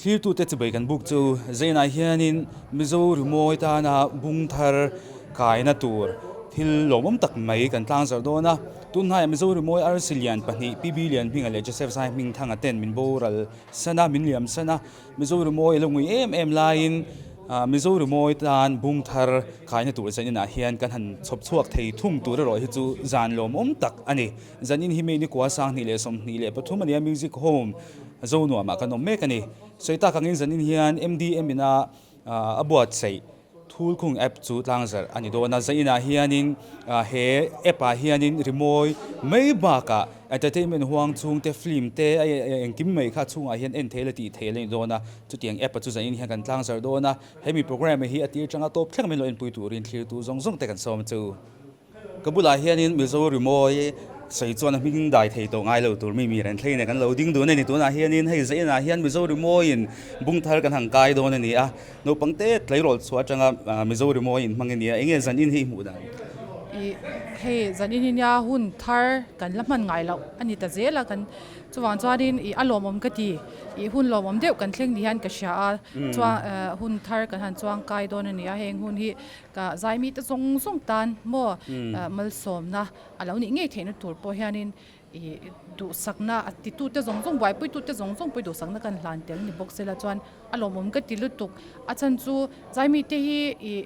Thlirtute chibai kan buk chu Zainah hianin Mizo rimawi tana bung thar kaina tur thil lawmawm tak mai kan tlangzarh dawn a. Tunhnaiah Mizo rimawi arsi lian pahnih PB Lianhminga leh Joseph Zai Hmingthanga ten min boral san a, min liam san a. Mizo rimawi a lo ngui em em laiin Mizo rimawi tan bung thar kaina tur zaninah hian kan han chhawp chhuak thei thung tur erawh hi chu zan lawmawm tak a ni. Zanin hi May nikua 2023 a nia Music Home Zonuamah kan awm mek a ni. Sawi tak angin zanin hian MDM ina a buatsaih Thulkhung app chu tlangzarh a ni dawn a. Zainah hianin he app ah hianin rimawi mai bakah entertainment huang chhungte film te engkim mai kha chhungah hian en thei la tih thei la ni dawn a. Chutiang app ah chu zanin hian kan tlangzarh dawn a. Hemi programme hi a tir tanga tawp thleng min lo enpui turin thlirtu zawng zawng te kan sawm chu. Ka bulah hianin Mizo rimawi sawi chuan a hming dai thei tawh ngai lo tur mi mi ren thleng nen kan lo ding dun a ni. Tunah hianin hei zainah hian Mizo rimawiin bung thar kan han kai dawn a ni a, naupang te tleirawl chhuah atanga Mizo rimawi in hmang a ni a, enge zan in hi i hmuh dan? Ih, hei zan in hi nia hun thar kan la hman ngai loh a ni ta zel a, kan chuvang chuanin ih a lawmawm ka ti, ih hun lawmawm deuh kan thleng ni hian ka hria a, chuan hun thar kan han chuang kai dawn a ni a, heng hun hi Ka zaimi te zawng zawng tan maw malsawmna a lo nih ngei theihna tur pawh hianin ih duhsakna a titute zawng zawng buaipuitute zawng zawng pawh duhsakna kan hlan tel ni bawk sela chuan a lawmawm ka ti lutuk. A chhan chu zaimi te hi ih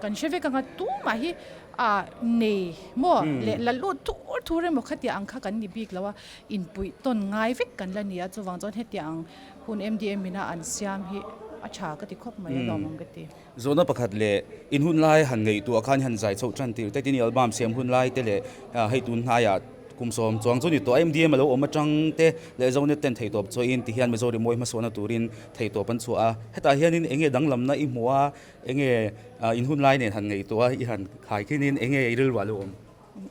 kan hre vek anga tumah hi ah nei maw leh la lut thur thur emaw khatiang ang kha kan ni bik lo a, inpuih tawn ngai vek kan la ni a, chuvang chuan hetiang hun MDM ina an siam hi a tha ka ti khawp mai a lawmawm ka ti. Zawhna pakhat leh in hun lai han ngaihtuah khan han zai chhoh tan tir te tin i album siam hun lai te leh hei tun hnaiah kum sawm chuang chu ni tawh a MDM a lo awm atang te leh Zonet ten theihtawp chuahin ti hian Mizo rimawi hmasawhna turin theihtawp an chhuah a, hetah hianin enge danglamna i hmuh a enge in hun lai nen han ngaihtuah a i han khai khinin enge i rilru a lo awm?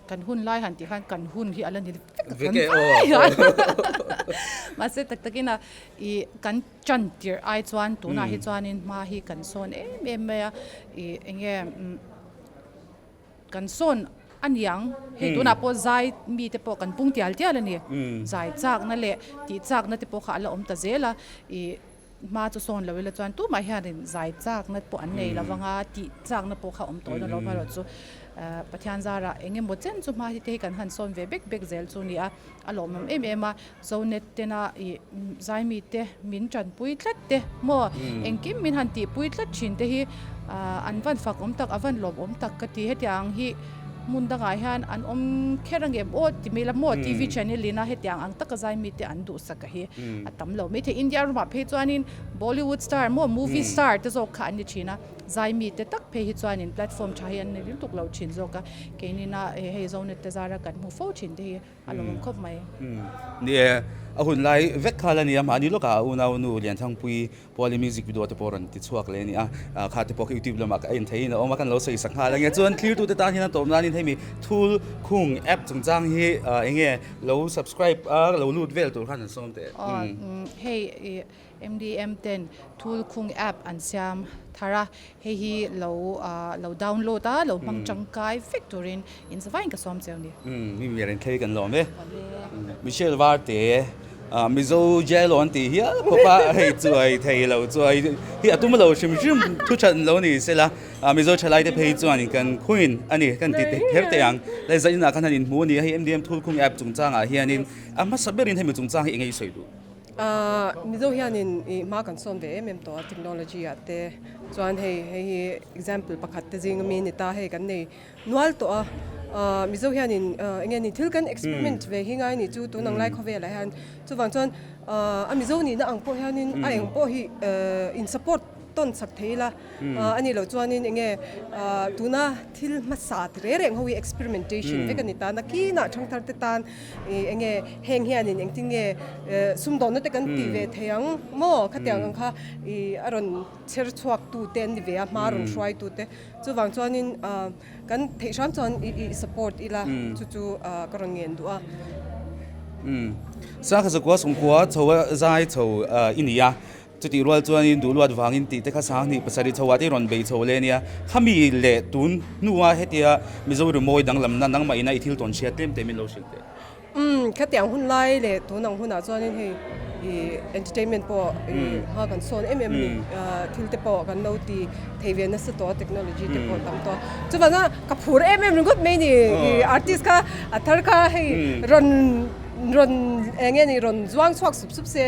Kan hun lai han tih khan kan hun hi a la ni vek a kan vai a mahse tak takin a ih kan tan tirh ai chuan tunah hi chuanin hma hi kan sawn em em mai a ih eng nge kan sawn a niang hei tunah pawh zai mite pawh kan pung tial tial a ni zai chakna leh tih chakna te pawh kha a la awm ta zel a ih. Hma chu sawn lo ila chuan tumah hianin zai chakna pawh an nei lo vang a, tih chakna pawh kha awm tawh dawn lo erawh chu Pathian zarah eng emaw chen chu hma hi te hi kan han sawn ve bek bek zel chu a ni a, a lawmawm em em a, Zonet tena ih zaimi te min tanpui tlat te maw engkim min han tihpui tlat thin te hi an van fak awm tak a van lawmawm tak ka ti hetiang hi hmun dangah hian an awm kher ang em aw ti mai la maw TV channel ina hetiang ang taka zaimi te an duhsak a hi. A tam lo mai thei. India ramah phei chuanin Bollywood star maw movie star te zawk kha an ni thin a, zaimi te tak phei hi chuanin platform tha hi an ni lutuk lo thin zawk a, keinina hei Zonet te zara kan hmu fo thin te hi a lawmawm khawp mai. Ni e, a hun lai vek kha la ni a, mahni lawkah a unaunu Lianthangpui Puali music video te pawh rawn ti chhuak leh a ni a, kha te pawh kha youtube lamah ka en theihin a awm a, kan lo sawi sak nghal ang e. Chuan thlirtute tan hian a tawp nanin hemi thul khung app chungchang hi eng nge lo subscribe a lo lut vel tur khan an sawm teh. Aw hei MDM ten thul khung app an siam thar a, hei hi lo lo download a lo hmang tangkai vek turin inzavain ka sawm cheu ni. Mi mi reng thlei kan lawm e. Michelle Varte Mizo jail aw an tih hial khawp a, hei chuai thei lo chuai hi a tum lo hrim hrim thu that lo ni sela Mizo thalai te phei chuan kan khuin a ni kan ti kher teh ang. Lai zainah khan han inhmu a ni a, hei MDM Thulkhung app chungchangah hianin a hmasa berin hemi chungchang hi eng nge i sawi duh? Mizo hianin i hma kan sawn ve em em tawh a technology ah te chuan hei hei hi example pakhat te zing ami ni ta hei kan nei nual tawh a Mizo hianin eng nge ni thil kan experiment ve hi ngai ni chu tun ang lai khawvelah hian chuvang chuan a Mizo nihna ang pawh hianin a eng pawh hi in support tawn chak thei ila a nih loh chuanin eng nge tuna thil hmasa ti reng reng ho hi experimentation vek a ni ta nakinah thangthar te tan ih eng nge heng hianin engtin nge sumdawnna te kan tih ve thei ang maw khatiang ang kha ih a rawn chher chhuak tu te an ni ve a hma rawn hruai tu te chuvang chuanin kan theih hram chuan ih ih support ila chu chu ka rawn ngen duh a. Sangha zakua sawmkua chho a zai chho i ni a. Chutih rual chuanin duh luat vangin tih te kha 2000 chho ah te rawn bei chho le nia. Khami leh tun hnua hetia Mizo rimawi danglamna nangmah ina i thil tawn hriat tlem te min lo hrilh teh. Umm, khatiang hun lai leh tun ang hunah chuanin hei I entertainment pawh i hma kan sawn em em a ni. Thil te pawh kan lo ti thei ve nasa tawh a, technology te pawh tam tawh a. Chuvanga ka phur em em ringawt mai a ni. I artist kha a thar kha hei rawn rawn eng nge ni rawn zuang chhuak sup sup se,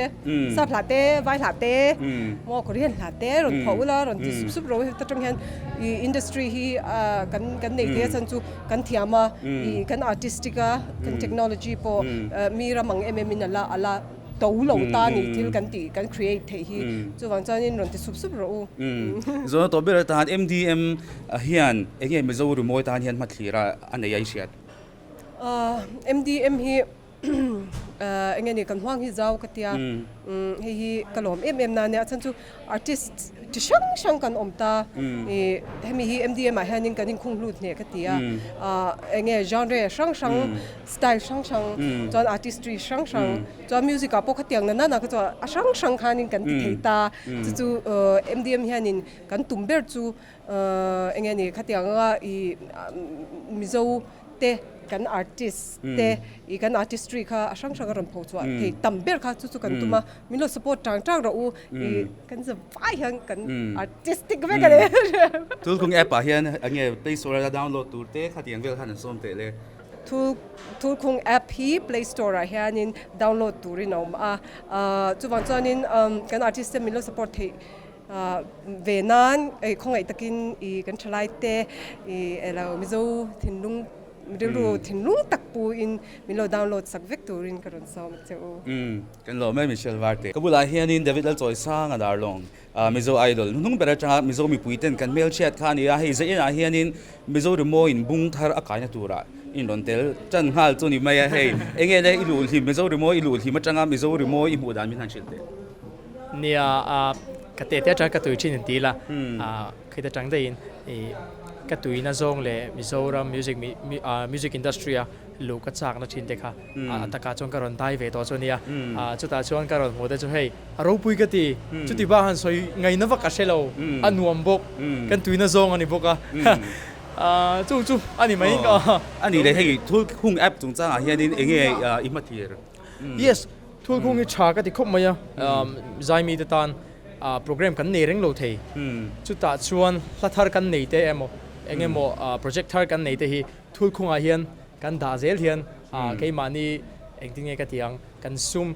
sap hlah te, vai hlah te, maw Korean hlah te rawn phuah ula rawn ti sup sup ro heta tang hian i industry hi kan kan nei thei a chhan chu kan thiam a, i kan artistic a, kan technology pawh mi ram ang em em in a la a la to lo ta ni thil kan tih kan create theih hi chuvang chuanin rawn ti sup sup rawh u. Zawhna tawh ber atan MDM hian eng nge Mizo rimawi tan hian hmathlir a a nei a i hriat? MDM hi eng nge ni kan huang hi zau ka tia hei hi ka lawm em em na ania a chhan chu Artist chi hrang hrang kan awm ta. Ih hemi hi MDM ah hianin kan inkhung hlut hneh ka ti a. Ah eng nge genre hrang hrang, style hrang hrang, chuan artistry hrang hrang, chuan music ah pawh khatiang na nana kha chuan a hrang hrang khanin kan ti thei ta. Chu chu MDM hianin kan tum ber chu eng nge ni khatiang anga ih Mizo te kan artist te ih kan artistry kha a hrang hrang a rawn pho chhuah thei tam ber kha chu chu kan tum a. Min lo support tang tang rawh u ih kan za vai hian kan artistic vek a ni. Thulkhung app ah hian eng nge play store a download tur te khatiang vel khan an sawm teh le. Thulkhung app hi play store ah hianin download turin a awm a, chuvang chuanin kan artist te min lo support theih ve nan khawngaih takin ih kan thalai te ih elo Mizo thinlung Rilru thinlung tak pu in min lo download sak vek turin ka rawn sawm a che u. Umm kan lawm e Michelle Varte. Ka bulah hianin David Lalchawisanga Darlawng Mizo Idol hnuhnung ber atanga Mizo mipui ten kan hmelchhiat kha a ni a, hei zah inah hianin Mizo rimawi in bung thar a kaina turah in rawn tel tan nghal chu ni mai a, hei enge le i luh hlim Mizo rimawi i luh hlim atanga Mizo rimawi i hmuh dan min han hrilh teh. Nia ka tete atanga ka tui thin in ti ila Khita tang daihin ih ka tuina zawng leh Mizoram music music industry a luh ka chakna thin te kha a takah chuan ka rawn dai ve tawh chu a nia. Chutah chuan ka rawn hmuh te chu hei a ropui ka ti, chuti bak han sawi ngaihna vak a hre lo, a nuam bawk, kan tuina zawng a ni bawk a, chu chu a ni mai. A nih leh hei thulkhung app chungchangah hianin eng nge i hmathlir? Yes, thulkhung hi tha ka ti khawp mai a, Zaimi te tan Program kan nei reng lo thei. Chutah chuan hla thar kan nei te emaw eng emaw project thar kan nei te hi thulkhungah hian kan dah zel hian keimahni engtin nge ka ti ang kan sum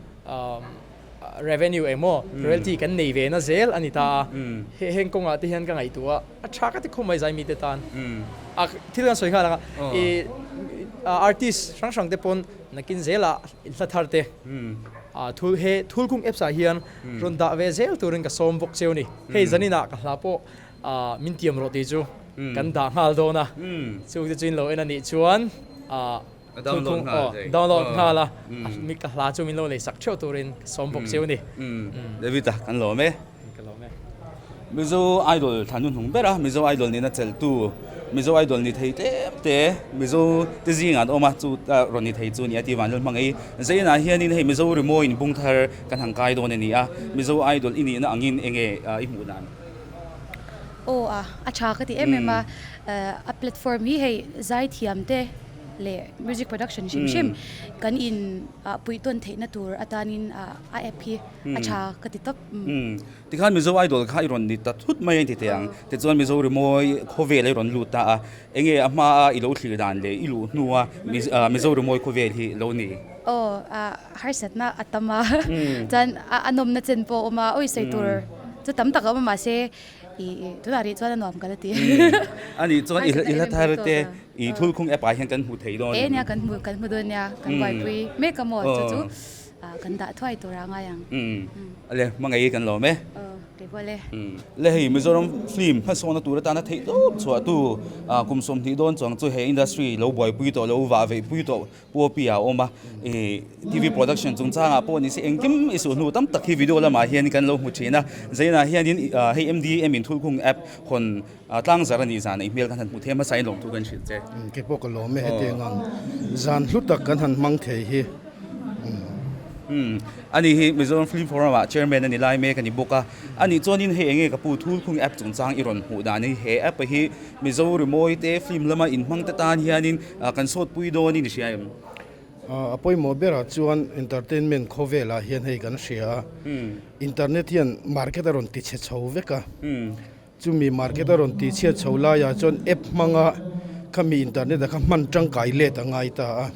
revenue emaw royalty kan nei ve na zel a ni ta a. Heng kawngah te hian ka ngaihtuah a, a tha ka ti khawp mai zaimi te tan. A thil kan sawi nghal ang a, artist hrang hrang te pawn nakin zelah hla thar te thul he thulkhung apps ah hian Rawn dah ve zel turin ka sawm bawk cheu ni. Hei zaninah ka hla pawh min tiam rawh tih chu kan dah nghal dawn a. Chungte chu in lo en a nih chuan download nghal a, mi ka hla chu min lo lei sak theuh turin ka sawm bawk cheu ni. David-a kan lawm e. Ka lawm e. Mizo Idol thla hnuhnung ber a, Mizo Idol nena chelhtu, Mizo Idol ni thei tlem te, Mizo te zingah an awm a, chu rawn ni thei chu ni a ti vanlal hmang ei. Zainah hianin hei Mizo rimawi in bung thar kan han kai dawn a ni a, Mizo Idol i nihna angin enge i hmuh dan? Aw a, a tha ka ti em em a, a platform hi hei zaithiam te leh music production hrim hrim kan in puih tawn theihna tur atanin a app hi a tha ka ti tawp. Tikhan Mizo Idol kha i rawn ni ta thut mai a inti teh ang. Tichuan Mizo rimawi khawvel a i rawn lut ta a, enge a hma a i lo thlir dan leh i luh hnua Mizo rimawi khawvel hi lo ni? Aw, harsatna a tam a, chuan a nawmna chen pawh a awm a, awi sawi tur chu tam tak a awm a mahse i tunah rih chuan a nuam ka la ti. A nih chuan i hla thar te i thulkhung app ah hian kan hmu thei dawn em? E nia kan hmu kan hmu dawn nia, kan buaipui mek a maw chu chu. Kan dah thuai tur a ngai ang. Ale, hmangaih kan lawm e. Aw, kei pawh le. Le hei Mizoram film hmasawna tur atana theih tawp chhuah tu kum 20 dawn chuang chu he industry lo buaipui tawh lo vah veih pui tawh Puapi ah a awm a. Ih TV production chungchangah pawh ni se engkim i suh hnu tam tak hi video lamah hian kan lo hmu thin a. Zainah hianin hei MDM in thulkhung app hawn tlangzar a nih zan i hmel kan han hmu thei a hmasa in lawmthu kan hrilh che. Kei pawh ka lawm e hetiang ang zan hlu tak kan han hmang thei hi. Umm ani hi Mizoram Film Forum ah chairman a ni lai mek a ni bawk a, ani chuanin hei enge ka pu Thulkhung app chungchang i rawn hmuh dan hi he app hi Mizo rimawi te film lama inhmang te tan hianin kan sawtpui dawnin i hria em? A pawimawh berah chuan entertainment khawvelah hian hei kan hria a, internet hian market a rawn ti chhe chho vek a, chumi market a rawn ti chhiat chho laiah chuan app hmanga khami internet a kha hman tangkai let a ngai ta a,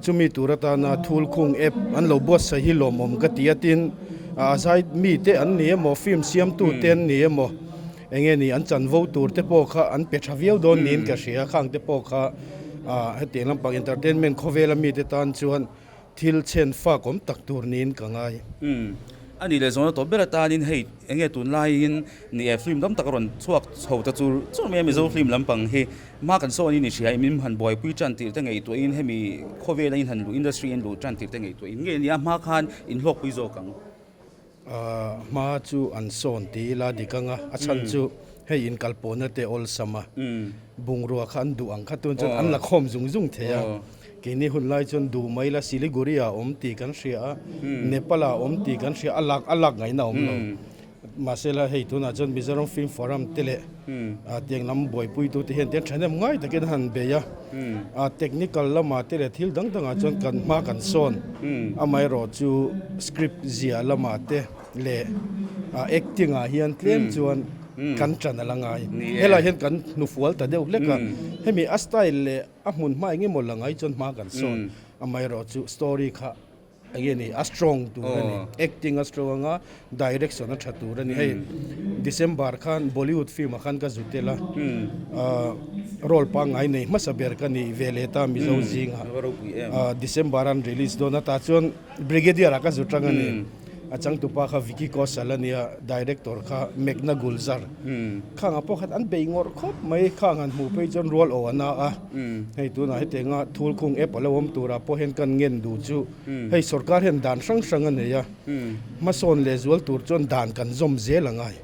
chumi tur atana thulkhung app an lo buatsaih hi lawmawm ka ti a, tin a zai mite an ni emaw film siamtute an ni emaw Enge ni an chanvo tur te pawh kha an pe tha viau dawn niin ka hria, khang te pawh kha hetiang lampang entertainment khawvela mite tan chuan thil chhen fak awm tak tur niin ka ngai. Umm. A nih leh zawhna tawp ber atanin hei enge tunlaiin ni e film tam tak a rawn chhuak chho ta chur chur mai a Mizo film lampang hi hma kan sawn in i hria in han buaipui tan tir te ngaihtuahin hemi khawvela in han luh industry in luh tan tir te ngaihtuahin nge nia hma khan inhlawkpui zawk ang. Hma chu an sawn ti ila dik anga a chhan chu hei inkalpawhna te awlsam a, bungrua kha an duh ang kha tun chuan an la khawm zung zung thei a, keini hun lai chuan duh mai la Siliguri ah a awm tih kan hria a, Nepal ah a awm tih kan hria a, lak a lak ngaihna a awm lo. Mahsela hei tunah chuan Mizoram Film Forum te leh tiang lam buaipuitu te hian tiang thahnem ngai takin an han bei a, technical lamah te leh thil dang dangah chuan kan hma kan sawn. Amaherawh chu script zia lamah te leh acting ah hian tlem chuan kan tan a la ngai. Helaiah hian kan hnufual ta deuh hlek a, hemi a style leh a hmun hma engemaw la ngai chuan hma kan sawn. Amaherawh chu story kha Enge ni a strong tur a ni, acting a strong anga direction a tha tur a ni. Hei December khan Bollywood film ah khan ka zu tel a, role pangngai nei hmasa ber ka nih ve leh ta Mizo zingah December an release dawn a tah chuan Brigadier ah ka zu tang a ni. A changtupa kha Vicky Kaushal a nia, director kha Meghna Gulzar. Khangah pawh khan an bei ngawrh khawp mai, khang han hmuh phei chuan rual aw a na a. Hei tunah hetianga thulkhung app a lo awm turah pawh hian kan ngen duh chu hei sorkar hian dan hrang hrang a nei a, hmasawn leh zual tur chuan dan kan zawm zel a ngai.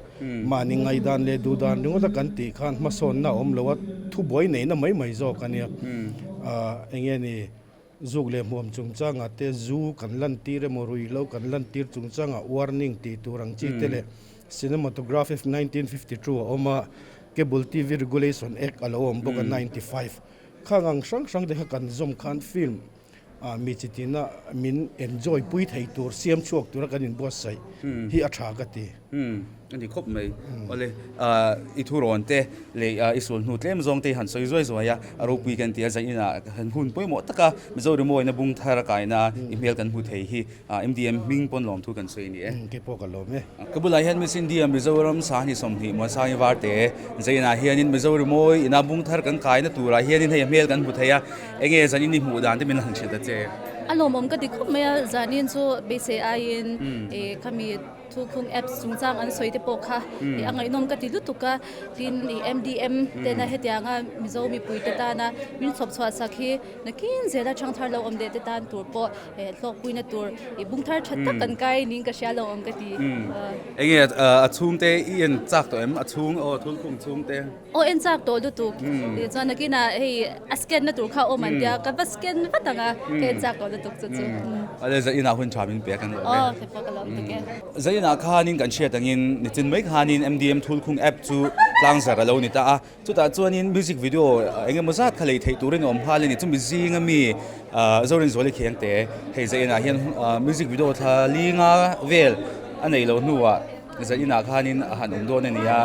Mahni ngaihdan leh duhdan ringawta kan tih khan hmasawnna a awm lo a, thubuai neihna mai mai zawk a nia. Enge ni zuk leh hmuam chungchangah te zu kan lantir emaw ruihhlo kan lantir chungchangah warning tih tur ang chi te leh Cinematography of 1952 a awm a, Cable TV Regulation Act a lo awm bawk a 95. Khang ang hrang hrang te kha kan zawm khan film ah mi chi tina min enjoy pui thei tur siam chhuak tura kan inbuatsaih hi a tha ka ti. Umm a ni khawp mai. Awle i thurawn te leh i sul hnu tlem zawng te hi han sawi zuai zuai a, a ropui kan ti a, zain inah han hun pawimawh taka Mizo rimawina bung thar a kaina i hmel kan hmu thei hi MDM hming pawn lawm thu kan sawi a ni e. Kei pawh ka lawm e. Ka bulah hian Miss India Mizoram Sahni 20 Muansangi Varte Zainah hianin Mizo rimawi ina bung thar kan kaina turah hianin hei a hmel kan hmu thei a, enge zanin i hmuh dan te min han hrilh ta che. A lawmawm ka ti khawp mai a, zanin chu beisei aiin khami Thulkhung apps chungchang an sawi te pawh kha a ngaihnawm ka ti lutuk a, tin MDM tena hetianga Mizo mipui te tana min chhawp chhuah sak hi nakin zela thangthar lo awm leh te tan tur pawh hlawkpuina tur i bung thar tha tak kan kai niin ka hria lo ang ka ti. Enge a chhungte i en chak tawh em? A chhung aw thulkhung chhungte. Aw en chak tawh lutuk. Tichuan nakinah hei a scan na tur kha awm an tia ka va scan vat ang a, ka en chak tawh lutuk chu chu. Ale Zainah hun tha min pek a ni awm e. Aw kei pawh ka lawm tuk e. Zainah khanin kan hriat angin nichin mai khanin MDM thulkhung app chu tlangzar a lo ni ta a, chutah chuanin music video eng emaw zat kha lei theih turin a awm nghal a ni. Chumi zinga mi Zorinzuali Khengte hei Zainah hian music video thla linga vel a nei loh hnuah, Zan inah khanin a han awm dawn a ni a,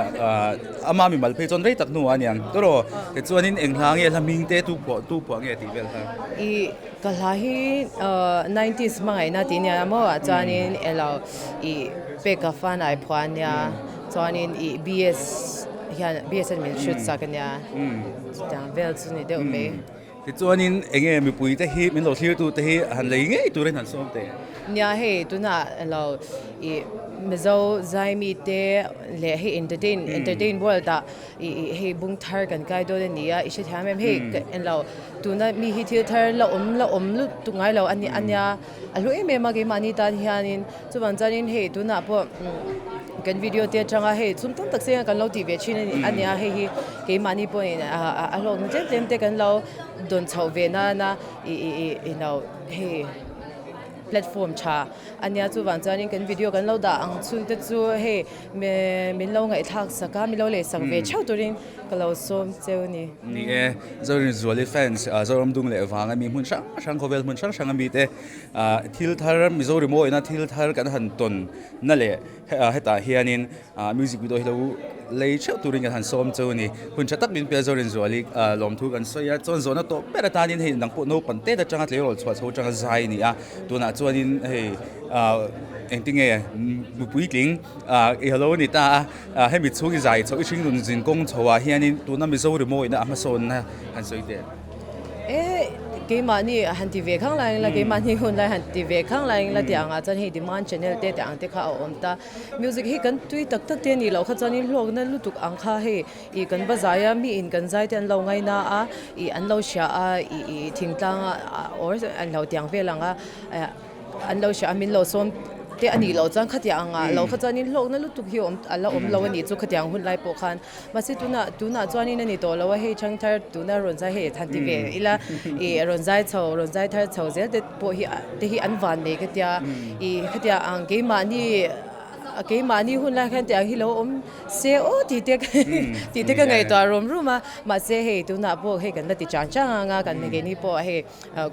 ama mimal phei chuan rei tak hnuah a niang. Tawraw, tichuanin eng hla nge hla hming te tu phuah tu phuah nge tih vel kha? I ka hla hi nineties hmangaihna tih nia maw ah chuanin elo i peka fanai phuah a nia chuanin i BS hian BS hian min shoot sak a nia chutiang vel chu ni deuh mai. Tichuanin enge mipui te hi min lo thlirtu te hi han lei ngei turin han sawm teh. Nia hei tunah lo i Mizo zaimi te leh hei entertain entertain world ah i i hei bung thar kan kai dawn a ni a i hrethiam em hei en lo tuna mi hi thil thar la awm la awm lutuk ngai lo a ni a nia a hlu em em a keimahni tan hianin chuvang chuanin hei tunah pawh kan video te atanga hei chhum tam tak senga kan lo tih ve thin a nia hei hi keimahni pawhin a hlawkna tlem tlem te kan lo dawn chhoh ve nana ih ih ih ih no hei. platform tha a nia chuvang chuanin kan video kan lo dah ang chhun te chu hei min lo ngaihthlak sak a min lo lei sak ve theuh turin ka lo sawm cheu a ni. Ni e, Zorinzuali fans Zoram dung leh vang a mi hmun hrang hrang khawvel hmun hrang hrang a mi te thil thar Mizo rimawina thil thar kan han tawn na leh hetah hianin music video hi lo lei theuh turin kan han sawm chu a ni. Hun tha tak min pe a Zorinzuali lawmthu kan sawi a, chuan zawhna tawh ber atanin hei nang pawh naupang tet atanga tleirawl chhuah chho atanga zai a ni a, tunah chuanin hei engtinge mipuitling i lo ni ta a, hemi chhung i zai chhoh i hringnun zin kawng chhoah hianin tuna Mizo rimawina a hmasawnna han sawi teh. E keimahni han ti ve khang lai la keimahni hun lai han ti ve khang lai la tih angah chuan hei demand channel te tih ang te kha a awm ta music hi kan tui tak tak te a nih loh kha chuanin hlawkna lutuk ang kha hei ih kan va zai a mi in kan zai te an lo ngaina a ih an lo hria a ih ih thingtlang a or an lo tiang vel ang a. An lo hria a, min lo sawm te a nih loh chuan khatiang angah lo kha chuanin hlawkna lutuk hi awm a la awm lo a nih chu khatiang hun lai pawh khan. Mahse tunah tunah chuanin a ni tawh lo a, hei thangthar tuna rawn zai hei han ti ve ila ih rawn zai chho rawn zai thar chho zel te pawh hi te hi an van nei ka tia ih khatiang ang keimahni keimahni hun lai khan tiang hi lo awm se aw tih te tih te ka ngaihtuah rum rum a, mahse hei tunah pawh hei kan la ti chang chang ang a kan keini pawh hei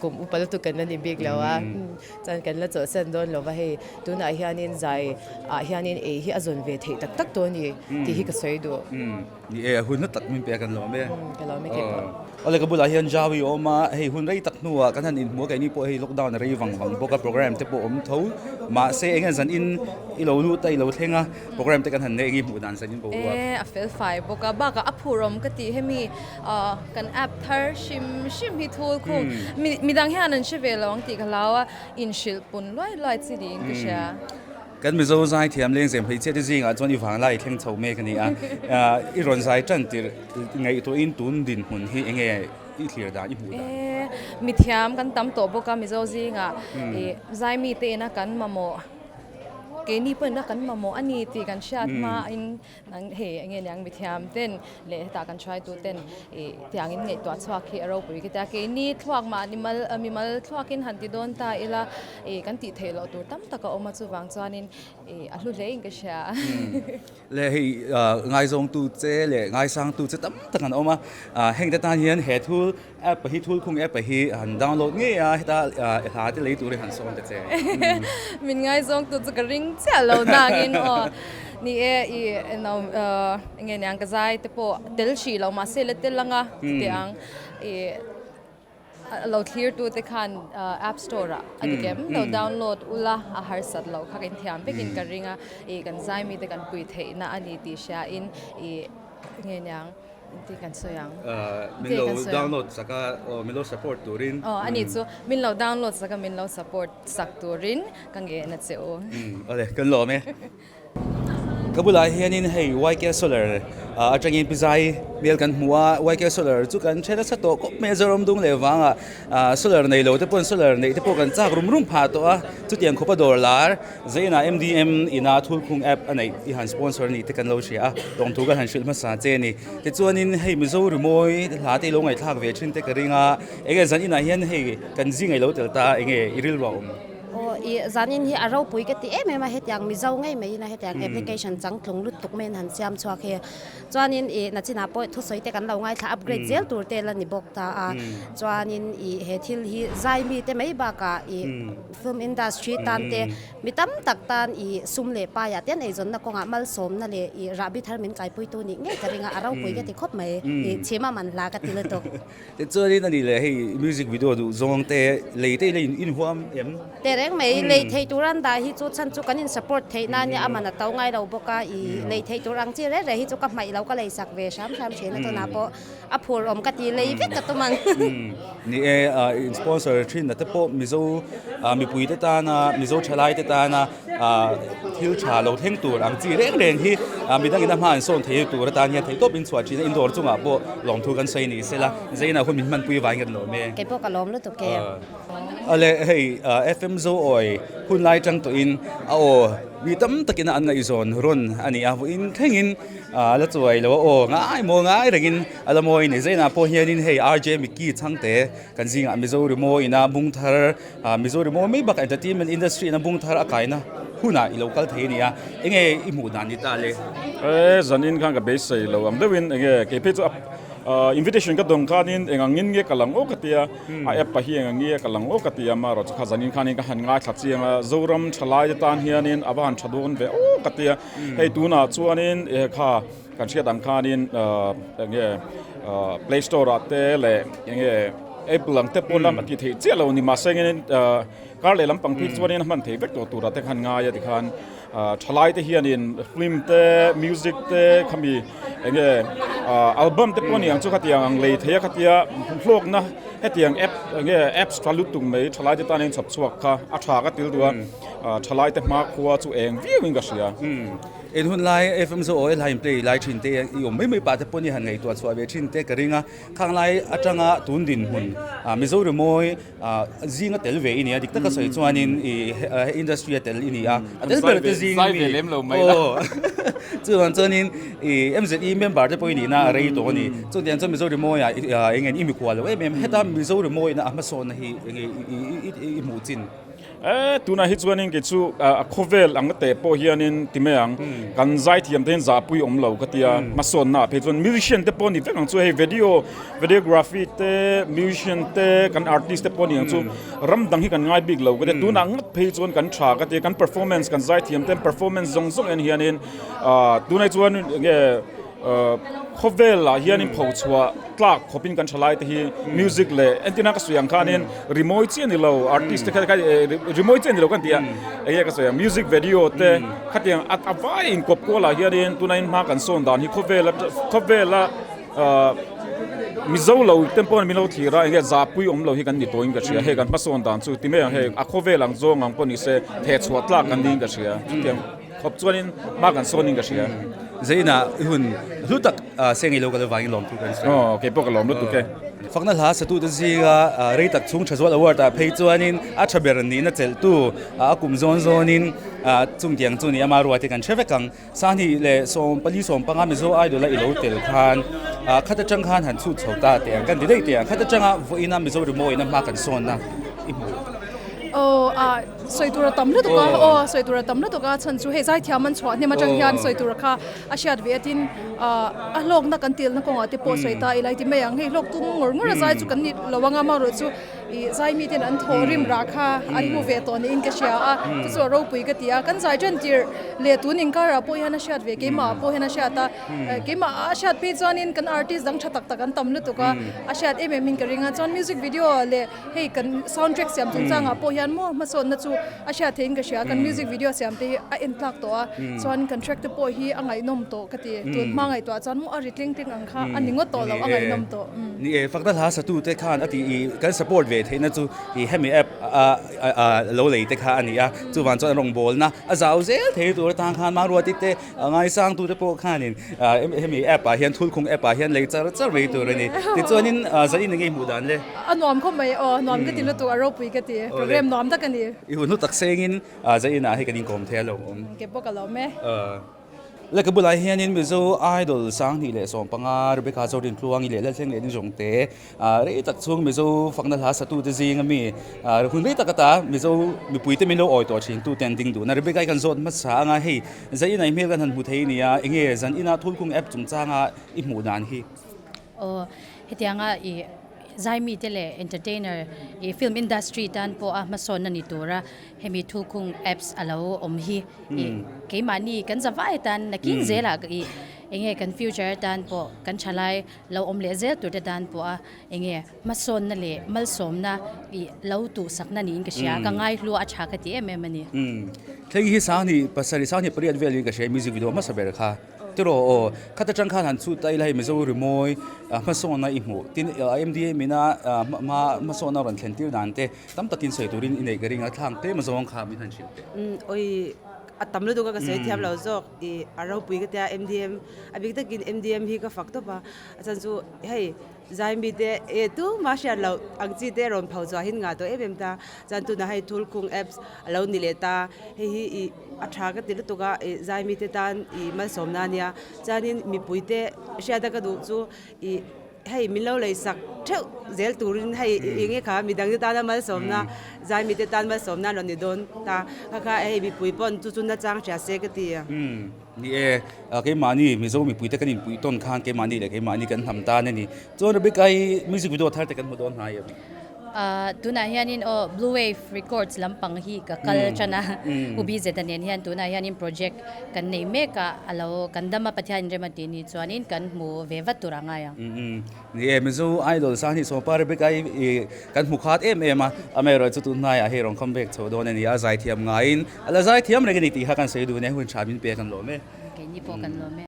Kum upa lutuk kan la ni bik lo a, chuan kan la chawlhsan dawn lo va, hei tunah hianin zai ah hianin ei hi a zawn ve theih tak tak tawh a ni tih hi ka sawi duh. Ni e, hun hla tak min pe a kan lawm e. Ka lawm e keipawh. Awle ka bulah hian Jaui a awm a, hei hun rei tak hnuah kan han inhmu a, keini pawh hei lockdown a rei vang vang bawk a, program te pawh awm tho mahse eng nge zan in i lo lut a i lo thleng a, program te kan han neih eng i hmuh dan zan in boruak. E a fel fai bawk a, bakah a phurawm ka tih hemi Kan app thar hrim hrim hi thul khung midang hian an hre ve lo ang tih ka hlau a, inhrilh pun luai luai chi niin ka hria. Kan Mizo zai thiam lengzem hmeichhia te zingah chuan i vanglai i thleng chho mek a ni a, i rawn zai tan tirh ngaihtuahin tun dinhmun hi enge i thlir dan, i hmuh dan? E, mithiam kan tam tawh bawk a Mizo zingah i zai mite ina kan mamawh, keini pawhin a kan mamawh a ni tih kan hriat hmain Nang hei enge niang mithiam ten leh hetah kan hruaitu ten ih tiangin ngaihtuah chhuak hi a ropui ka tia. Keini thluak mah nimal mimal thluakin han ti dawn ta ila ih kan tih theih loh tur tam tak a awm a chuvang chuanin ih a hlu hle in ka hria. Le hei ngaizawngtu che leh ngaisangtu che tam tak an awm a, hengte tan hian he thul App hi thul khung app hi han download ngei a heta hla te lei turin han sawn ta che. Min ngaizawng tu chu ka ring chiah lo nangin aw ni e i no enge niang ka zai te pawh tel hrih lo mahse la tel anga tih ang i lo thlir tu te khan app store ah a dik em lo download ula a harsat loh kha ka inthiam vekin ka ring a i kan zai mite kan pui theihna a ni tih hria in i enge niang. Engti kan sawi ang? Min lo download sak a, aw min lo support turin. Aw a nih chu, min lo download sak a, min lo support sak turin ka ngen a che u. Awle, kan lawm e. Ka bulah hianin hei YK Solar atangin pi zai hmel kan hmu a, YK Solar chu kan then nasa tawh khawp mai a, Zoram dung leh vangah solar nei lo te pawhin solar neih te pawh kan chak rum rum phah tawh a, chutiang khawpa dawr lar Zainah MDM ina thulkhung app a neih i han sponsor a nih te kan lo hria a, tawngthu kan han hrilh hmasa che a ni. Tichuanin hei Mizo rimawi hla te i lo ngaihthlak ve thin te ka ring a, enge zan inah hian hei kan zing a i lo tel ta a, enge i rilru a awm? Aw i zanin hi a ropui ka ti em em a, hetiang Mizo ngei mai ina hetiang application changtlung lutuk mai in han siam chhuak hi. Chuanin i nachinah pawh thusawi te kan lo ngaithla upgrade zel tur te la ni bawk ta a, chuanin i he thil hi zai mi te mai bakah i film industry tan te mi tam tak tan i sum leh paiah te an eizawnna kawngah malsawmna leh i rahbi thar min kaipuitu nih ngei ka ring a, a ropui ka ti khawp mai i chhima man hla ka ti lutuk. Tichuanin a nih leh hei music video duh zawng te lei te ila in huam em? Tehreng mai, lei theih tur an dah hi chu chhan chu kan in support theih nan nia a man a to ngai lo bawk a, i lei theih tur ang chi reh reh hi chu ka hmaih lo ka lei sak ve hram hram thin a tunah pawh a phur awm ka ti lei vek ka tum ang. Ni e, in sponsor thin na te pawh Mizo mipui te tana Mizo thalai te tana thil tha lo thleng tur ang chi reng reng hi midang in a hma an sawn thei tur atan hian theihtawp in chhuah thin a, indoor chungah pawh lawmthu kan sawi ni sela, Zaina hun min hmanpui vangin kan lawm e. Kei pawh ka lawm lutuk e. Ale hei FM Zo awi hun lai tang tawhin a aw. Mi tam takin an ngaihzawn rawn a ni a, vawiin thlengin a la chuai lo a aw ngai maw ngai rengin a la mawi a ni. Zainah pawh hianin hei RJ Mickey chhangte kan zingah Mizo rimawi ina bung thar Mizo rimawi mai bakah entertainment industry ina bung thar a kaina hunah i lo kal thei a ni a, enge i hmuh dan ni ta le? E zanin khan ka beisei lo ang deuhin enge kei phei chu invitation ka dawng khanin eng angin nge ka lang aw ka tia. A app pa hi eng ang nge ka lang awk a ti a, amaherawh chu kha zanin khanin ka han ngaithla chiang a, Zoram thalai te tan hianin a va han tha dawn ve awk a ti a, hei tunah chuanin eh kha kan hriat ang khanin eng nge play store ah te leh eng nge apple ang te pawh lam a tih theih chiah lo ni mahse engin kar leh lampang phei chuanin a hman theih vek tawh turah te khan ngai a tikhan Thalai te hianin film te music te khami enge album te pawh niang chu khatiang ang lei thei a khatia hlawkna hetiang app enge apps tha lutuk mai thalai te tan a inchhawp chhuak kha a tha ka til duh a thalai te hmakhua chu eng viau in ka hria. En hun lai FM zo oil ha in play lai thin te i awm mai mai pah te pawh ni han ngaihtuah chhuah ve thin te ka ring a khang lai atanga tun dinhmun Mizo rimawi Zinga tel ve i ni a, dik taka sawi chuanin i industry a tel i ni a, a tel ber te zing mi aw chuan chuanin i MZE member te pawh i nihna a rei tawh a ni. Chutiang chuan Mizo rimawiah eng nge i mikhual lo em em, heta Mizo rimawiina a hmasawnna hi eng nge i hmuh chin? E, tunah hi chuanin kei chu a khawvel ang teh pawh hianin ti mai ang, kan zaithiam te hian zahpui awm lo ka tia, hmasawnna ah phei chuan musician te pawh ni vek ang chu hei video Videography te, musician te, kan artist te pawh ni ang chu ram dang hi kan ngai bik lo ka tia. Tunah ngawt phei chuan kan tha ka tia, kan performance kan zaithiam te performance zawng zawng en hianin ah tunah chuan enge khawvelah hianin pho chhuah tlak khawpin kan tha lai te hi music leh entirna ka sawi ang khanin rimawi chiah ni lo artist te kha rimawi chiah ni lo kan ti a enge ka sawi ang music video te khatiang a vai inkawp kualah hianin tunah in hma kan sawn dan hi khawvela khawvela Mizo lo te pawh min lo thlir a enge zahpui awm lo hi kan ni tawhin ka hria hei kan hmasawn dan chu ti mai ang hei a khawvel ang zawng ang pawh ni se theh chhuah tlak kan niin ka hria chutiang khawp chuanin hma kan sawn in ka hria. Zainah i hun hlu tak seng i lo kal avangin lawm thu kan sawi. Aw kei pawh ka lawm lutuk e. Fakna hla satute zinga rei tak chhung Thazual Award ah phei chuanin a tha ber nihna chelhtu a kum zawn zawnin chungtiang chu ni ama ruate kan hre vek ang. Sahni leh 14 15 Mizo Idol a i lo tel khan khat atang khan han chhut chho ta teh ang kan ti daih teh ang khat atanga vawiina Mizo rimawiina hma kan sawnna i hmu. Aw a sawi tur a tam lutuk a aw sawi tur a tam lutuk a chhan chu hei zaithiam an chhuah hnem atang hian sawi tur kha a hriat ve atin a hlawkna kan tilna kawngah te pawh sawi ta ila i ti mai ang hei hlawk tum ngawr ngawr a zai chu kan ni lo anga amaherawh chu Ih zai miten an thawh rim rah kha an hmu ve tawh niin ka hria a, chu chu a ropui ka ti a. Kan zai ṭan tirh leh tun inkarah pawh hian a hriat ve, keimah ah pawh hian a hriat a, keimah a hriat phei chuanin kan artist dang ṭha tak tak an tam lutuk a, a hriat em em in ka ring a. Chuan music video leh hei kan sound track siam chungchangah pawh hian maw hmasawnna chu a hriat theihin ka hria, kan music video siam te hi a en tlak tawh a, chuan kan track te pawh hi a ngaihnawm tawh ka ti. Tun hma ngaihtuah chuan maw a ri tling tling ang kha a ni ngawt tawh lo, a ngaihnawm tawh. Ni e, fakna hla satu te khan a tih i kan support ve theihna chu i hemi app a lo lei te kha a ni a, chuvang chuan rawngbawlna a zau zel thei tur atang khan Mangruati te ngaisangtu te pawh khanin hemi app ah hian thulkhung app ah hian lei char char mai tur a ni. Tichuanin zanin enge i hmuh dan le? A nuam khawp mai aw, nuam ka ti lutuk, a ropui ka ti, program nuam tak a ni. I hun hlu tak sengin zainah hei kan inkawm thei a lo awm. Ke bawk a lo awm e. Lehkha bulah hianin Mizo Idol 2015 Rebecca Zorintluangi leh Lalthleng leh Nizawngte rei tak chhung Mizo fakna hla satute zinga mi hun rei tak ata Mizo mipuite min lo awi tawh thin tute an ding duhna Rebecca i kan zawt hmasa anga hei Zaina i hmel kan han hmu thei nia enge Zanina Thulkhung app chungchanga i hmuh dan hi. Aw hetianga i zaimite leh entertainer i film industry tan pawha hmasawnna ni tura Hemi thulkhung apps a lo awm hi ih keimahni kan za vai atan nakin zelah ih enge kan future atan pawh kan thalai lo awm leh zel tur te tan pawh a enge hmasawnna leh malsawmna ih lo tuhsakna niin ka hria ka ngaihlu a tha ka ti em em a ni. Thleng hi Sanghnih pasarih Sanghnih pariat velin ka hria music video hmasa ber kha. Tiraw aw, khat atang khan han chhut ta ila hei Mizo rimawi hmasawnna i hmuh tin MDA mina hma hmasawnna rawn thlen tir dan te tam takin sawi turin i neih ka ring a thlang tlem azawng kha min han hrilh teh. Umm oi. A tam lutuk a ka sawi thiam lo zawk i a ropui ka tia MDM a bik takin MDM hi ka fak tawp a, a chhan chu hei Zaimi te e tumah hriat loh ang chi te rawn pho chhuah hin ngah tawh em em ta, chuan tunah hei Thulkhung apps a lo ni leh ta, hei hi i a tha ka ti lutuk a i Zaimi te tan i malsawmna a nia, chuanin mipui te hriat a ka duh chu i. Hei min lo lei sak theuh zel turin hei eng nge kha midang te tana malsawmna zai mite tan malsawmna an rawn ni dawn ta kha kha hei mipui pawn chu chu nachang hria se ka ti a. Umm ni e, keimahni Mizo mipui te kan inpuih tawn khan keimahni leh keimahni kan hnam tan a ni. Chuan Rebecca i music video thar te kan hmu dawn hnai em? Tunah hianin aw Blue Wave Records lampang hi ka kal tan a, U BZ-a nen hian tunah hianin project kan nei mek a, a lo kan dam a Pathianin rem a tih ni chuanin kan hmu ve vat tur a ngai ang. Ni e, Mizo Idol sang hi Sawpa Rebecca i kan hmu khat em em a, amaherawhchu tun hnaiah hei rawn come back chho dawn a ni a, zaithiam ngaiin a la zaithiam reng a ni tih kha kan sawi dun e, hun tha min pek an lawm e. Keini pawh kan lawm e.